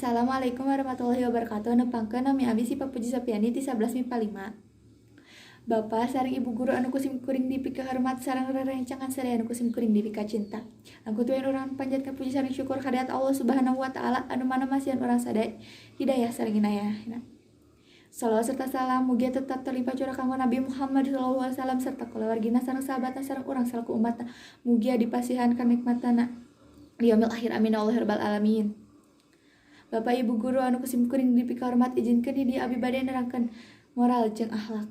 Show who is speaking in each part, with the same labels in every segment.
Speaker 1: Assalamualaikum warahmatullahi wabarakatuh. Nepangkeun, nami abi Sipa Puji Sopiani ti 11 MIPA 5. Bapak sareng Ibu guru anu ku sim kuring dipikahormat sareng rerencangan sadaya anu ku sim kuring dipikacinta. Langkung tuluy urang panjatkeun puji sareng syukur kehadirat Allah Subhanahu wa Taala anu mana masihan urang sadaya hidayah sareng inayah. Salawat serta salam mugia tetap terlimpah curah kanggo Nabi Muhammad sallallahu alaihi wasallam serta keluargina sareng sahabatna sareng urang salaku umatna, mugia dipasihan kanikmatana di yaumil akhir. Amin ya Allah ya rabbal alamin. Bapak Ibu guru anu ku sim kuring dipikahormat, izinkeun di dieu abi bade nerangkeun moral jeung akhlak.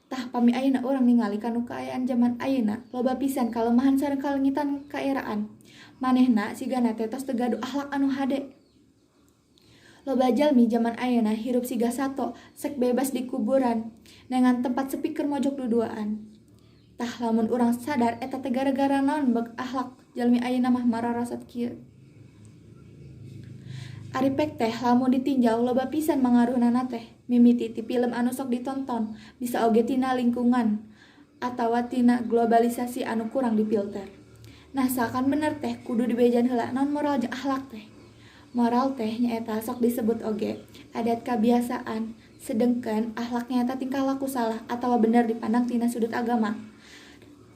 Speaker 1: Tah, pami ayeuna urang ningali kanu kaayaan jaman ayeuna, loba pisan kalemahan sareng kalengitan kaeraan. Manehna sigana teh tos teu gaduh akhlak anu hade. Loba jalmi jaman ayeuna hirup siga sato sek bebas di kuburan, neangan tempat sepi keur mojok duduaan. Tah, lamun urang sadar, eta teh gara-gara naon bek akhlak jalmi ayeuna mah mararosot kieu? Ari pek teh lamun ditinjau loba pisan mangaruhnana teh, mimiti ti film anu sok ditonton, bisa oge tina lingkungan atawa tina globalisasi anu kurang dipilter. Nah, saakan bener teh kudu dibejaan heula naon moral jeung akhlak teh. Moral teh nyaeta sok disebut oge adat kabiasaan, sedengkeun akhlak nyaeta tingkah laku salah atawa bener dipandang tina sudut agama.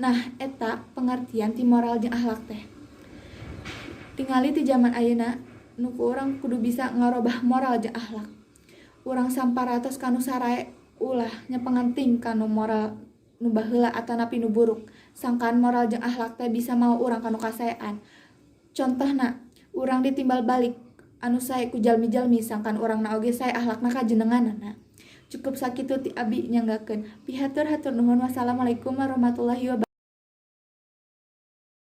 Speaker 1: Nah, eta pengertian ti moral jeung akhlak teh. Tingali ti jaman ayeuna nu ku urang kudu bisa ngarobah moral jeung akhlak. Urang samparatos kanu sarae, ulah nyepengan teuing kanu moral nu baheula atanapi nu buruk. Sangkan moral jeung akhlak teh bisa mawa urang kanu kasaean. Contohna, urang ditimbal balik anu sae ku jalmi-jalmi, sangkan urangna oge sae akhlakna ka jenenganana. Cukup sakitu ti abi nyanggakeun. Pihatur hatur nuhun. Wassalamualaikum warahmatullahi wabarakatuh.